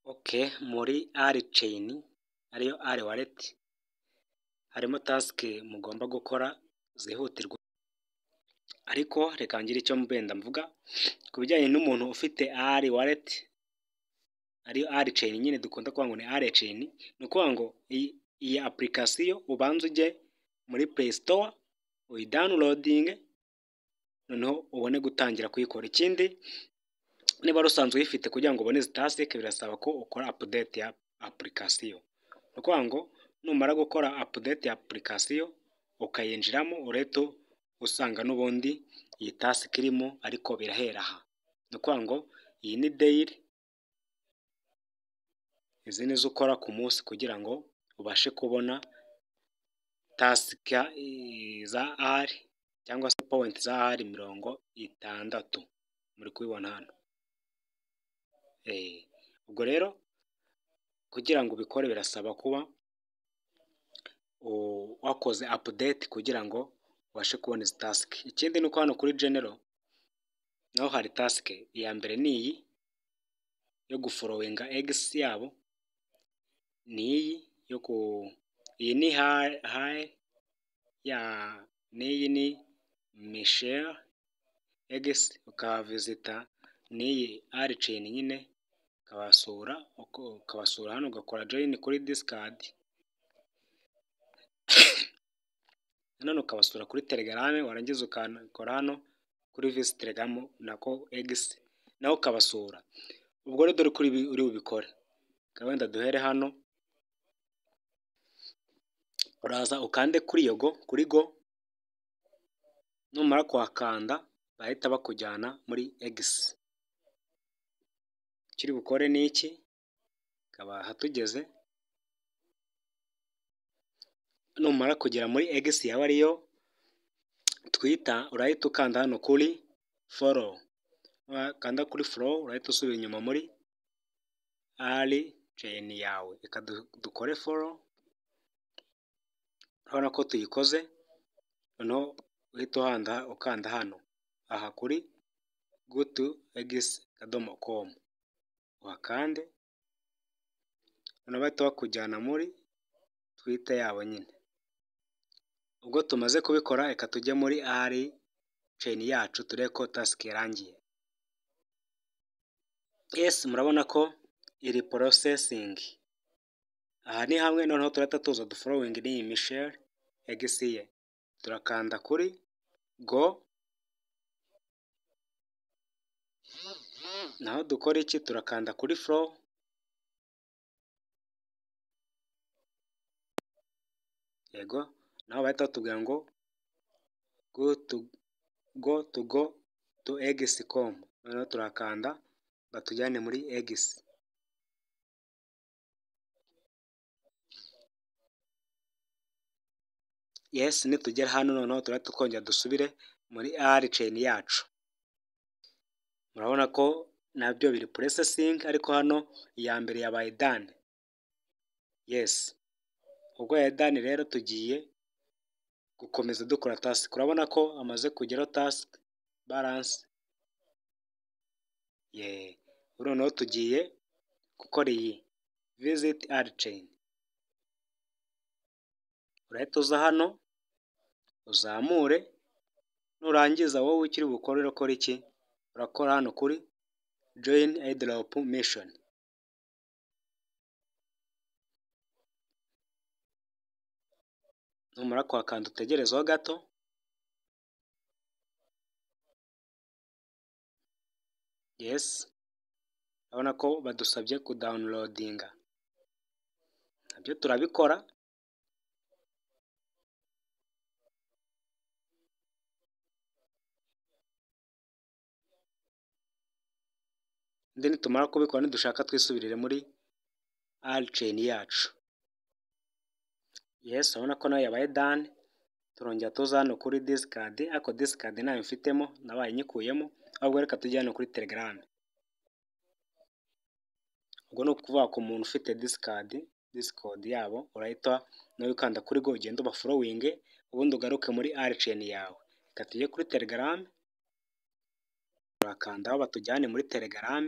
Okay, muri Arichain ariyo Ari wallet harimo task mugomba gukora zihutirwa, ariko reka ngire icyo wenda mvuga ku bijyanye n'umuntu ufite Ari wallet ariyo Arichain nyine dukunda kuvuga ngo ni Arichain. Ni ukuvuga ngo iyi application ubanza ujye muri Play Store uyidownloadinge, noneho ubone gutangira kuyikora. Ikindi niba wari usanzwe uyifite, kugira ngo ubone izi task birasaba ko ukora update ya application. Ni ukuvuga ngo numara gukora update ya application ukayinjiramo, urahita usanga n'ubundi iyi task irimo, ariko birahera aha. Ni ukuvuga ngo iyi ni daily, izi nizo ukora ku munsi kugira ngo ubashe kubona task za Ari cyangwa se point za Ari 60, muri kubibona hano. Ubwo rero kugira ngo ubikore birasaba kuba wakoze update kugira ngo ubashe kubona izi task. Ikindi ni uko hano kuri general naho hari task. Iya mbere ni iyi yo gufollowinga X yabo, ni iyi yo ku iyi ni hayi ya, n'iyi ni Michel X, ukavisita n'iyi Arichain nyine ukabasura, ukabasura hano ugakora join kuri Discord, nanone ukabasura kuri Telegram, warangiza ukakora hano kuri visit Telegram nako X naho ukabasura. Ubwo rero dore uko uri bubikore. Reka wenda duhere hano, uraza ukande kuri iyo go, kuri go, numara kuhakanda bahita bakujyana muri X. Icyo uri bukore ni iki, akaba tugeze, numara kugera muri X yawe ariyo Twitter, urahita ukanda hano kuri follow, wakanda kuri follow urahita usubira inyuma muri Arichain yawe. Reka dukore follow, urabona ko tuyikoze, noneho uhita ukanda hano aha kuri go to x.com, uhakande, noneho bahita bakujyana muri Twitter yabo nyine. Ubwo tumaze kubikora, reka tujye muri Arichain yacu turebe ko task yarangiye. Yes, murabona ko iri processing. Aha ni hamwe noneho turahita tuza dufollowinge n'iyi Michel X ye. Turakanda kuri go, naho dukora iki? Turakanda kuri follow, yego, naho bahita batubwira ngo go to x.com, noneho turakanda batujyane muri X. Yes, nitugera hano noneho turahita twongera dusubire muri Arichain yacu. Murabona ko nabyo biri processing, ariko hano iya mbere yabaye done. Yes, ubwo yabaye done rero tugiye gukomeza dukora task. Urabona ko amaze kugeraho task balance. Noneho tugiye gukora iyi visit Arichain. Urahita uza hano uzamure, nurangiza wowe icyo uri bukore urakora iki? Urakora hano kuri join airdrop mission. Numara kuhakanda utegerezeho gato. Yes, urabona ko badusabye kudownloadinga, nabyo turabikora. Nitumara kubikora nidushaka twisubirire muri Arichain yacu. Yes, urabona ko nayo yabaye done. Turongera tuza hano kuri Discord, ariko Discord ntayo mfitemo, nabaye nyikuyemo, ahubwo reka tujye hano kuri Telegram. Ubwo ni ukuvuga ku muntu ufite Discord yabo, urahita nawe ukanda kuri go ugende ubafollowinge, ubundi ugaruke muri Arichain yawe. Reka tujye kuri Telegram, turakandaho batujyane muri Telegram.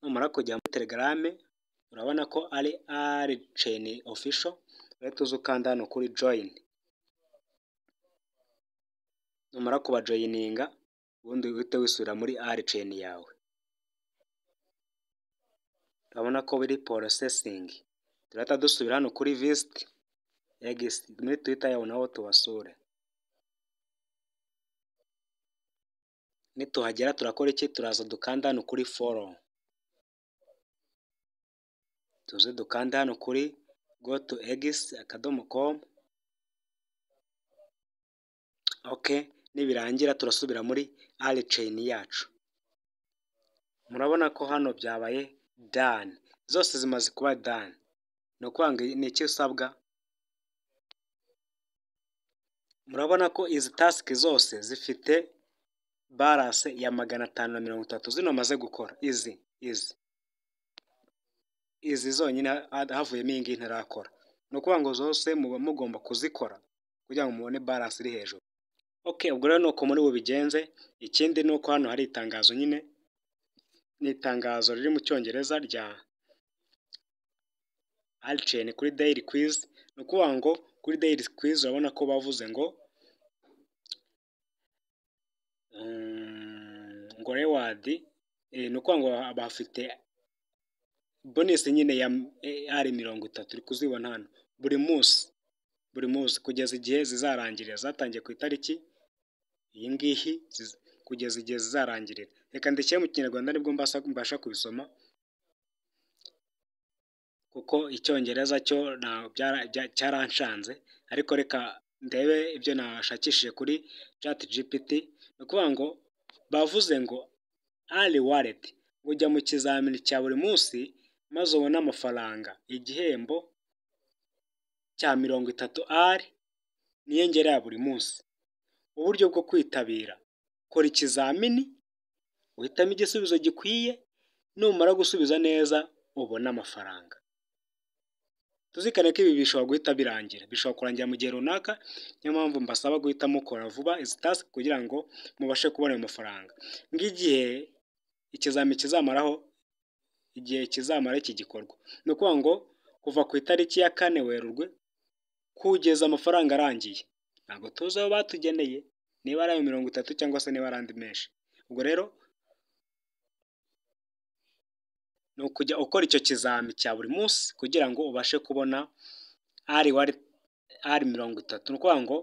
Numara kujya muri Telegram urabona ko ari Arichain official, urahita uza ukanda hano kuri join. Numara kubajoininga ubundi uhite wisubira muri Arichain yawe. Urabona ko biri processing. Turahita dusubira hano kuri visit X muri Twitter yabo naho tubasure. Nituhagera turakora iki? Turaza dukanda hano kuri follow. Tuze dukande hano kuri go to x.com. Okay, nibirangira turasubira muri Arichain yacu. Murabona ko hano byabaye done, zose zimaze kuba done. Ni ukuvuga ngo ni iki usabwa? Murabona ko izi task zose zifite balance ya 530 zino maze gukora, izi zonyine havuyemo iyi ngiyi ntarakora. Ni ukuvuga ngo zose muba mugomba kuzikora kugira ngo mubone balance iri hejuru. Okay, ubwo rero ni uko muri bubigenze. Ikindi ni uko hano hari itangazo nyine, ni itangazo riri mu cyongereza rya Arichain kuri daily quiz. Ni ukuvuga ngo kuri daily quiz urabona ko bavuze ngo ngo reward, ni ukuvuga ngo bafite bonus nyine ya ari 30, uri kuzibona hano buri munsi, buri munsi kugeza igihe zizarangirira. Zatangiye ku itariki iyi ngiyi kugeza igihe zizarangirira. Reka ndekere mu kinyarwanda nibwo mbasha kubisoma, kuko icyongereza cyo cyaranshanze, ariko reka ndebe ibyo nashakishije kuri ChatGPT. Ni ukuvuga ngo bavuze ngo Ari wallet ujya mu kizamini cya buri munsi maze ubone amafaranga, igihembo cya 30 ari n'inyongera ya buri munsi. Uburyo bwo kwitabira: kora ikizamini uhitamo igisubizo gikwiye, numara gusubiza neza ubone amafaranga. Tuzirikane ko ibi bishobora guhita birangira, bishobora kurangira mu gihe runaka, niyo mpamvu mbasaba guhita mukora vuba izi task kugira ngo mubashe kubona ayo mafaranga. Ng'igihe ikizamini kizamaraho, igihe kizamara iki gikorwa, ni ukuvuga ngo kuva ku itariki ya 4 Werurwe kugeza amafaranga arangiye. Ntabwo tuzi ayo batugeneye, niba ari ayo 30 cyangwa se niba ari andi menshi. Ubwo rero ni ukujya ukora icyo kizami cya buri munsi kugira ngo ubashe kubona ari 30. Ni ukuvuga ngo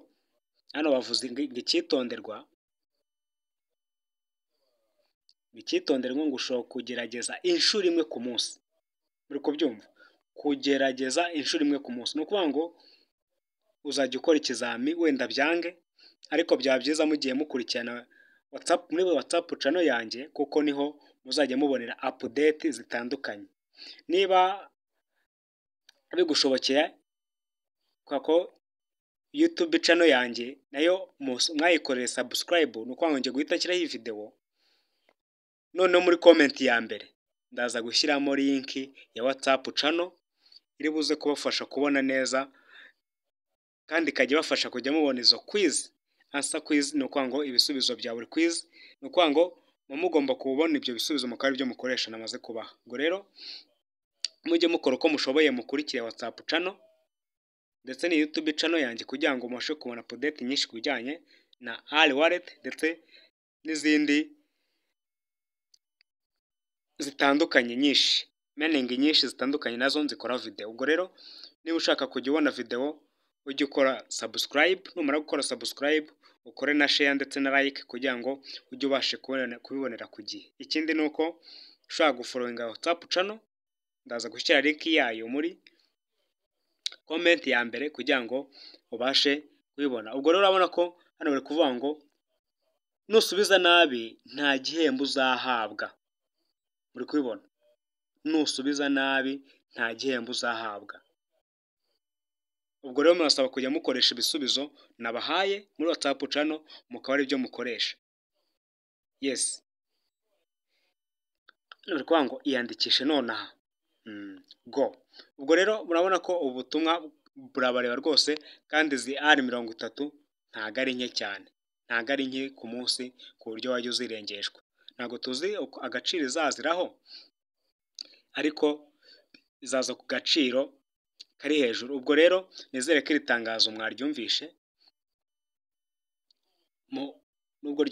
hano bavuze ngo icyitonderwa, icyitonderwa ngo ushobora kugerageza inshuro imwe ku munsi. Muri kubyumva? Kugerageza inshuro imwe ku munsi. Ni ukuvuga ngo uzajya ukora ikizami wenda byange, ariko byaba byiza mugiye mukurikirana WhatsApp muri WhatsApp channel yanjye, kuko niho muzajya mubonera update zitandukanye. Niba bigushobokeye ko YouTube channel yanjye nayo mwayikoreye subscribe, ni ukuvuga ngo ngiye guhita nshyiraho iyi video, noneho muri comment ya mbere ndaza gushyiramo link ya WhatsApp channel iri buze kubafasha kubona neza, kandi ikajya ibafasha kujya mubona izo quiz, answer quiz, ni ukuvuga ngo ibisubizo bya buri quiz, ni ukuvuga ngo muba mugomba kubona ibyo bisubizo mukaba aribyo mukoresha namaze kubaha. Ubwo rero mujye mukora uko mushoboye mukurikire WhatsApp channel ndetse ni YouTube channel yanjye kugira ngo mubashe kubona update nyinshi ku bijyanye na Ari wallet ndetse n'izindi zitandukanye nyinshi, mining nyinshi zitandukanye nazo nzikora video. Ubwo rero niba ushaka kujya ubona video ujye ukora subscribe, numara gukora subscribe ukore na share ndetse na like kugira ngo ujye ubashe kubibonera ku gihe. Ikindi ni uko ushobora gufollowinga WhatsApp channel, ndaza gushyira link yayo muri comment ya mbere kugira ngo ubashe kubibona. Ubwo rero urabona ko hano bari kuvuga ngo nusubiza nabi nta gihembo uzahabwa. Muri kubibona? Nusubiza nabi nta gihembo uzahabwa. Ubwo rero murasaba kujya mukoresha ibisubizo nabahaye muri WhatsApp channel, mukaba ari byo mukoresha. Yes. Bari kuvuga ngo iyandikishe nonaha. Go. Ubwo rero murabona ko ubutumwa burabareba rwose, kandi izi ari 30 ntago ari nke cyane, ntago ari nke ku munsi ku buryo wajya uzirengeshwa. Ntabwo tuzi agaciro izaziraho, ariko izaza ku gaciro kari hejuru. Ubwo rero nizere ko iri tangazo mwaryumvishe, nubwo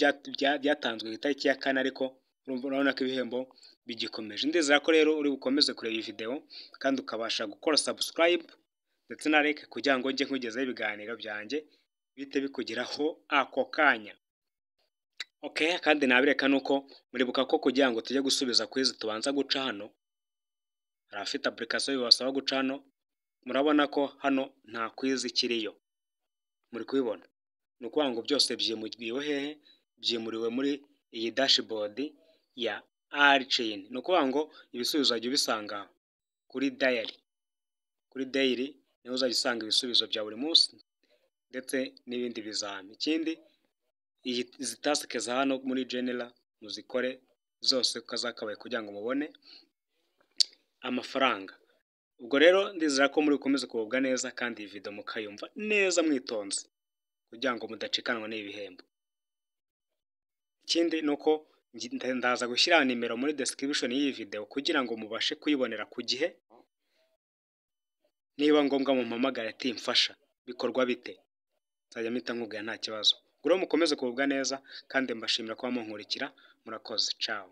ryatanzwe ku itariki ya 4, ariko urabona ko ibihembo bigikomeje. Ndizera ko rero uri bukomeze kureba iyi video kandi ukabasha gukora subscribe ndetse na like kugira ngo njye nkugezaho ibiganiro byanjye bihite bikugeraho ako kanya. Okay, kandi nabireka nuko muribuka ko kugira ngo tujye gusubiza quiz tubanza guca hano, hari abafite application bibasaba guca hano, murabona ko hano nta quiz ikiriyo, muri kubibona. Ni ukuvuga ngo byose byimuriwe hehe? Byimuriwe muri iyi dashboard ya Arichain. Ni ukuvuga ngo ibisubizo uzajya ubisanga kuri daily, kuri daily niho uzajya usanga ibisubizo bya buri munsi ndetse n'ibindi bizami. Ikindi, izi task za hano muri general muzikore zose uko zakabaye kugira ngo mubone amafaranga. Ubwo rero ndizera ko muri bukomeze kugubwa neza kandi iyi video mukayumva neza mwitonze kugira ngo mudacikanwa n'ibi bihembo. Ikindi ni uko ndaza gushyira nimero muri description y'iyi video kugira ngo mubashe kuyibonera ku gihe, niba ngombwa mumpamagare ati mfasha bikorwa bite, nzajya mpita nkubwira nta kibazo. Ubwo rero mukomeze kugubwa neza kandi mbashimira kuba munkurikira, murakoze, ciao.